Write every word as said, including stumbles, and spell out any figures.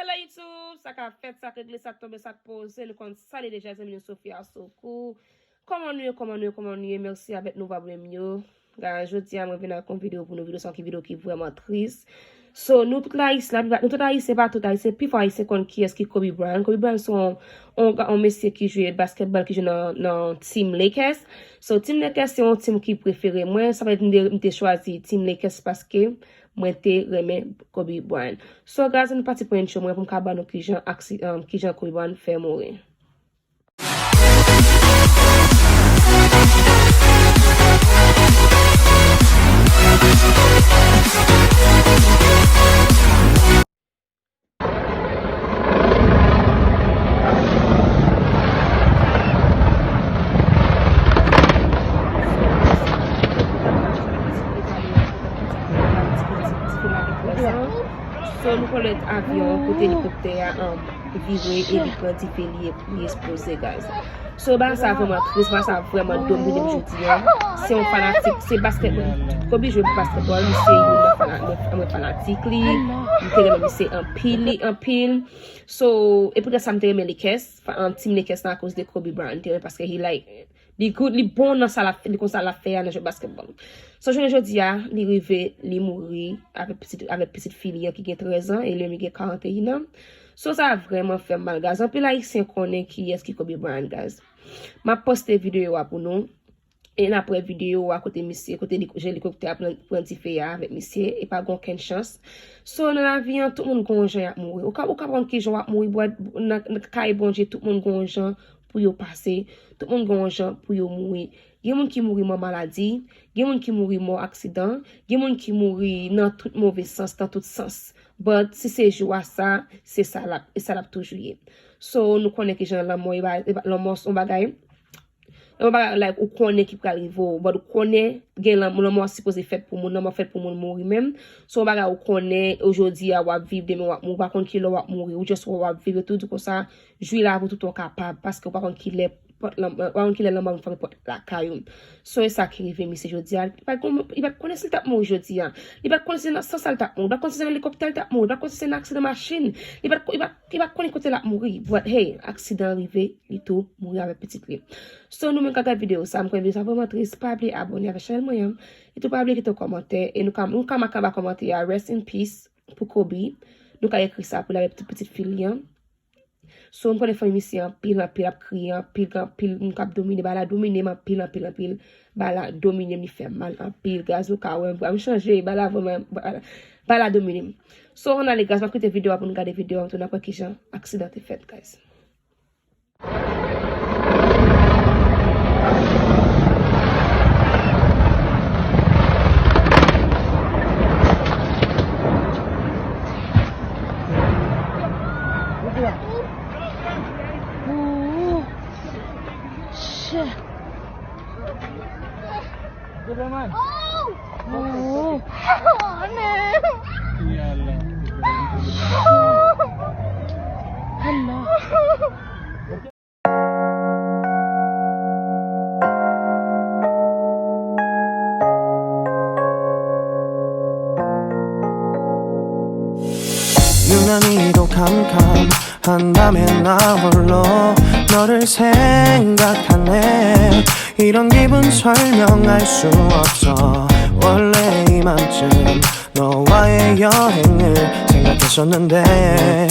Hello YouTube, sa k ap fèt, sa k regle, sa k tonbe, sa k poze, nou konn sa li deja, zanmi nou Sofia Sokou. Kòman nou ye, kòman nou ye, kòman nou ye? Mèsi avèk nou abòne m yo. Guys, jodi a mwen vin ak yon videyo pou nou, videyo sa ki videyo ki vrèman tris. So, nou tout Ayisyen, laplipa, nou tout Ayisyen, pa tout Ayisyen, pifò Ayisyen konn kiyès ki Kobe Bryant. Kobe Bryant se yon, yon, yon mesye ki jwe basketball, ki jwe nan, nan Team Lakers. So, Team Lakers se yon team ki prefere mwen. Sa vle di m te, m te chwazi Team Lakers paske mwen te renmen Kobe Bryant. So, guys, nou pati pou entro mwen pou m ka ban nou kijan aksi-, um, kijan Kobe Bryant fè mouri. So, nou konn lè avyon kote elikoptè a, um, vire e li pran dife, li, li esploze, guys. So, bagay sa vrèman tris, bagay sa vrèman domine m jodi a. Se yon fanatik, se basketball. Kobe jwe basketball, m se youn nan fana-, nan, nan fanatik li. M te renmen misye anpil, li anpil. So, e poutèt sa m te renmen Lakers, fa-, um, Team Lakers la akoz de Kobe Bryant, m te renmen paske he like, li good, li bon nan sa l ap, li konn sa l ap fè a nan jwe basketball. So, jounen jodi a, li rive, li mouri avèk pitit, avèk pitit fi li an ki gen trèz an e li menm li gen karanteyen an. So, sa vrèman fè m mal, guys. Anpil Ayisyen konnen kiyès ki Kobe Bryant, guys. M ap poste videyo a pou nou. E n ap wè videyo a kote misye, kote li, jan elikoptè a pran, pran dife a avèk misye, e pa gen okenn chans. So, nan lavi an, tout moun gen yon jan y ap mouri. Ou ka, ou ka konn kijan w ap mouri, bwè, nan, nan kay Bondye, tout moun gen yon jan pou yo pase. Tout moun gen yon jan pou yo mouri. Gen moun ki mouri mò maladi, gen moun ki mouri mò aksidan, gen moun ki mouri nan tout move sans, nan tout sans. But si se jou a sa, se sa l ap, e sa l ap toujou ye. So, nou konnen kijan lanmò, e ba, e ba, lanmò se yon bagay, yon bagay, like, ou konnen ki pral rive w, but ou konnen gen lanmò, lanmò a sipoze fèt pou moun, lanmò fèt pou moun mouri menm. Se yon bagay ou konnen, jodi a w ap viv, demen w ap mouri, ou pa konn kilè w ap mouri, ou just wè w ap viv, yo tou di konsa, jwi lavi w toutan w kapab, paske w pa konn kilè pòt lanmò, w pa konn kilè lanmò ap frape pòt lakay ou. So, e sa ki rive misye jodi a. Li pa t konn, li pa t konnen si l t ap mouri jodi a. Li pa t konnen si se nan sans sa l t ap mouri, li pa t konnen si se nan elikoptè l t ap mouri, li pa t konnen si se nan aksidan machin, li pa t, li pa t, li pa t konnen kote l ap mouri. But, hey, aksidan an rive, li tou mouri avèk pitit li. So, nou menm k ap gad videyo sa, m kwè videyo sa vrèman tris, pa bliye abòne avèk chanèl mwen an. E tou pa bliye kite yon kòmantè, e nou ka, nou ka make anba kòmantè a, "Rest in peace" pou Kobe. Nou ka ekri sa pou li avèk pitit, pitit fi li an. So, m konnen fanmi misye anpil, anpil ap kriye, anpil, anpil moun k ap domine, bagay la domine m anpil, anpil, anpil. Bagay la domine m, li fè m mal anpil, guys. Nou ka wè m, m chanje, bagay la vrèman, bagay la, bagay la domine m. So, ann ale, guys, m ap kite videyo a pou nou gade videyo a, m tounen ap wè kijan aksidan te fèt, guys. Ooh, shit. Ooh. Hello. 유난히도 캄캄한 밤에 나 홀로 너를 생각하네. 이런 기분 설명할 수 없어. 원래 이맘쯤 너와의 여행을 생각했었는데